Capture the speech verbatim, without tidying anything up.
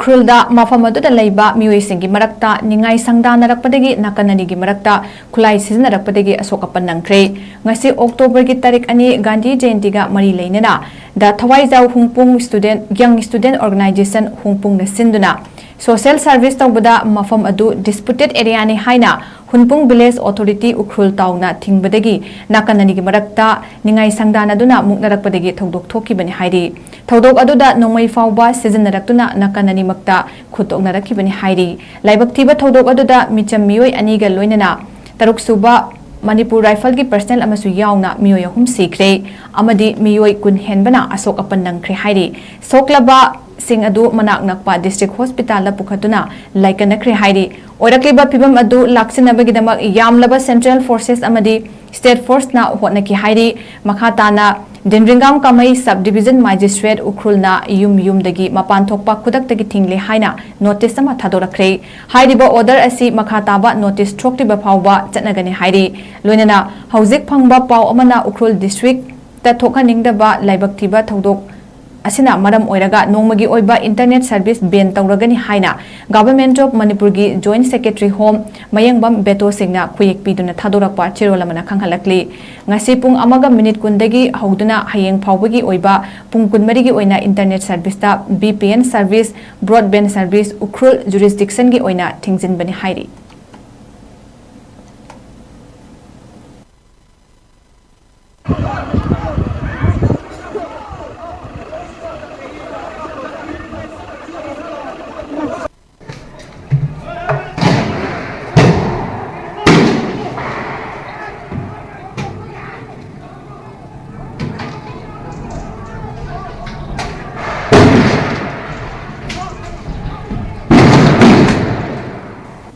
ꯎꯈ꯭ꯔꯨꯜꯗ ꯃꯐꯝ ꯑꯗꯨꯗ ꯂꯩꯕ ꯃꯤꯑꯣꯏꯁꯤꯡꯒꯤ ꯃꯔꯛꯇ ꯅꯤꯡꯉꯥꯏ ꯁꯪꯗꯥꯅꯔꯛꯄꯗꯒꯤ ꯅꯥꯀꯟ ꯑꯅꯤꯒꯤ ꯃꯔꯛꯇ ꯈꯨꯠꯂꯥꯏ ꯁꯤꯖꯤꯟꯅꯔꯛꯄꯗꯒꯤ ꯑꯁꯣꯛ ꯑꯄꯟ ꯅꯪꯈ꯭ꯔꯦ꯫ ꯉꯁꯤ ꯑꯣꯛꯇꯣꯕꯔꯒꯤ ꯇꯥꯔꯤꯛ ꯑꯅꯤ, ꯒꯥꯟꯙꯤ ꯖꯌꯟꯇꯤꯒ ꯃꯔꯤ ꯂꯩꯅꯅ ꯗ ꯊꯋꯥꯏꯖꯥꯎ ꯍꯨꯡꯄꯨꯡ ꯁ꯭ꯇꯨꯗꯦꯟꯠ, ꯌꯪ ꯁ꯭ꯇꯨꯗꯦꯟꯠ ꯑꯣꯔꯒꯅꯥꯏꯖꯦꯁꯟ ꯍꯨꯡꯄꯨꯡꯅ ꯁꯤꯟꯗꯨꯅ ꯁꯣꯁꯤꯌꯦꯜ ꯁꯔꯚꯤꯁ ꯇꯧꯕꯗ ꯃꯐꯝ ꯑꯗꯨ ꯗꯤꯁꯄ꯭ꯌꯨꯇꯦꯗ ꯑꯦꯔꯤꯌꯥꯅꯤ ꯍꯥꯏꯅ ꯍꯨꯟꯄꯨꯡ ꯚꯤꯂꯦꯖ ꯑꯣꯊꯣꯔꯤꯇꯤ ꯎꯈ꯭ꯔꯨꯜ ꯇꯥꯎꯅ ꯊꯤꯡꯕꯗꯒꯤ ꯅꯥꯀꯟ ꯑꯅꯤꯒꯤ ꯃꯔꯛꯇ ꯅꯤꯡꯉꯥꯏ ꯁꯪꯗꯥꯅꯗꯨꯅ ꯃꯨꯛꯅꯔꯛꯄꯗꯒꯤ ꯊꯧꯗꯣꯛ ꯊꯣꯛꯈꯤꯕꯅꯤ ꯍꯥꯏꯔꯤ꯫ ꯊꯧꯗꯣꯛ ꯑꯗꯨꯗ ꯅꯣꯡꯃꯩ ꯐꯥꯎꯕ ꯁꯤꯖꯤꯟꯅꯔꯛꯇꯨꯅ ꯅꯥꯀꯟ ꯑꯅꯤꯃꯛꯇ ꯈꯨꯠ ꯊꯣꯛꯅꯔꯛꯈꯤꯕꯅꯤ ꯍꯥꯏꯔꯤ꯫ ꯂꯥꯏꯕꯛ ꯊꯤꯕ ꯊꯧꯗꯣꯛ ꯑꯗꯨꯗ ꯃꯤꯆꯝ ꯃꯤꯑꯣꯏ ꯑꯅꯤꯒ ꯂꯣꯏꯅꯅ ꯇꯔꯨꯛ ꯁꯨꯕ ꯃꯅꯤꯄꯨꯔ ꯔꯥꯏꯐꯜꯒꯤ ꯄꯔꯁꯅꯦꯜ ꯑꯃꯁꯨ ꯌꯥꯎꯅ ꯃꯤꯑꯣꯏ ꯑꯍꯨꯝ ꯁꯤꯈ꯭ꯔꯦ ꯑꯃꯗꯤ ꯃꯤꯑꯣꯏ ꯀꯨꯟ ꯍꯦꯟꯕꯅ ꯑꯁꯣꯛ ꯑꯄꯟ ꯅꯪꯈ꯭ꯔꯦ ꯍꯥꯏꯔꯤ꯫ ꯁꯣꯛꯂꯕꯁꯤꯡ ꯑꯗꯨ ꯃꯅꯥꯛ ꯅꯛꯄ ꯗꯤꯁꯇ꯭ꯔꯤꯛ ꯍꯣꯁꯄꯤꯇꯥꯜꯗ ꯄꯨꯈꯠꯇꯨꯅ ꯂꯥꯏꯀꯠꯅꯈ꯭ꯔꯦ ꯍꯥꯏꯔꯤ꯫ ꯑꯣꯏꯔꯛꯂꯤꯕ ꯐꯤꯕꯝ ꯑꯗꯨ ꯂꯥꯛꯁꯤꯟꯅꯕꯒꯤꯗꯃꯛ ꯌꯥꯝꯂꯕ ꯁꯦꯟꯇ꯭ꯔꯦꯜ ꯐꯣꯔꯁꯦꯁ ꯑꯃꯗꯤ ꯁ꯭ꯇꯦꯠ ꯐꯣꯔꯁꯅ ꯍꯣꯠꯅꯈꯤ ꯍꯥꯏꯔꯤ꯫ ꯃꯈꯥ ꯇꯥꯅ ꯗꯤꯟꯔꯤꯡꯒꯥꯝ ꯀꯥꯃꯩ ꯁꯕ ꯗꯤꯕꯤꯖꯟ ꯃꯦꯖꯤꯁꯇ꯭ꯔꯦꯠ ꯎꯈ꯭ꯔꯨꯜꯅ ꯌꯨꯝ ꯌꯨꯝꯗꯒꯤ ꯃꯄꯥꯟ ꯊꯣꯛꯄ ꯈꯨꯗꯛꯇꯒꯤ ꯊꯤꯡꯂꯦ ꯍꯥꯏꯅ ꯅꯣꯇꯤꯁ ꯑꯃ ꯊꯥꯗꯣꯔꯛꯈ꯭ꯔꯦ꯫ ꯍꯥꯏꯔꯤꯕ ꯑꯣꯔꯗꯔ ꯑꯁꯤ ꯃꯈꯥ ꯇꯥꯕ ꯅꯣꯇꯤꯁ ꯊꯣꯛꯇ꯭ꯔꯤꯕ ꯐꯥꯎꯕ ꯆꯠꯅꯒꯅꯤ ꯍꯥꯏꯔꯤ꯫ ꯂꯣꯏꯅꯅ ꯍꯧꯖꯤꯛ ꯐꯪꯕ ꯄꯥꯎ ꯑꯃꯅ ꯎꯈ꯭ꯔꯨꯜ ꯗꯤꯁꯇ꯭ꯔꯤꯛꯇ ꯊꯣꯛꯍꯟꯅꯤꯡꯗꯕ ꯂꯥꯏꯕꯛ ꯊꯤꯕ ꯊꯧꯗꯣꯛ ꯑꯁꯤꯅ ꯃꯔꯝ ꯑꯣꯏꯔꯒ ꯅꯣꯡꯃꯒꯤ ꯑꯣꯏꯕ ꯏꯟꯇꯔꯅꯦꯠ ꯁꯔꯚꯤꯁ ꯕꯦꯟ ꯇꯧꯔꯒꯅꯤ ꯍꯥꯏꯅ ꯒꯚꯔꯟꯃꯦꯟꯠ ꯑꯣꯐ ꯃꯅꯤꯄꯨꯔꯒꯤ ꯖꯣꯏꯟꯠ ꯁꯦꯀ꯭ꯔꯦꯇꯔꯤ ꯍꯣꯝ ꯃꯌꯦꯡꯕꯝ ꯕꯦꯇꯣ ꯁꯤꯡꯅ ꯈꯨꯌꯦꯛ ꯄꯤꯗꯨꯅ ꯊꯥꯗꯣꯔꯛꯄ ꯆꯦꯔꯣꯜ ꯑꯃꯅ ꯈꯪꯍꯜꯂꯛꯂꯤ꯫ ꯉꯁꯤ ꯄꯨꯡ ꯑꯃꯒ ꯃꯤꯅꯤꯠ ꯀꯨꯟꯗꯒꯤ ꯍꯧꯗꯨꯅ ꯍꯌꯦꯡ ꯐꯥꯎꯕꯒꯤ ꯑꯣꯏꯕ ꯄꯨꯡ ꯀꯨꯟꯃꯔꯤꯒꯤ ꯑꯣꯏꯅ ꯏꯟꯇꯔꯅꯦꯠ ꯁꯔꯚꯤꯁꯇ V P N service, broadband service ꯎꯈ꯭ꯔꯨꯜ ꯖꯨꯔꯤꯁꯗꯤꯛꯁꯟꯒꯤ ꯑꯣꯏꯅ ꯊꯤꯡꯖꯤꯟꯕꯅꯤ ꯍꯥꯏꯔꯤ꯫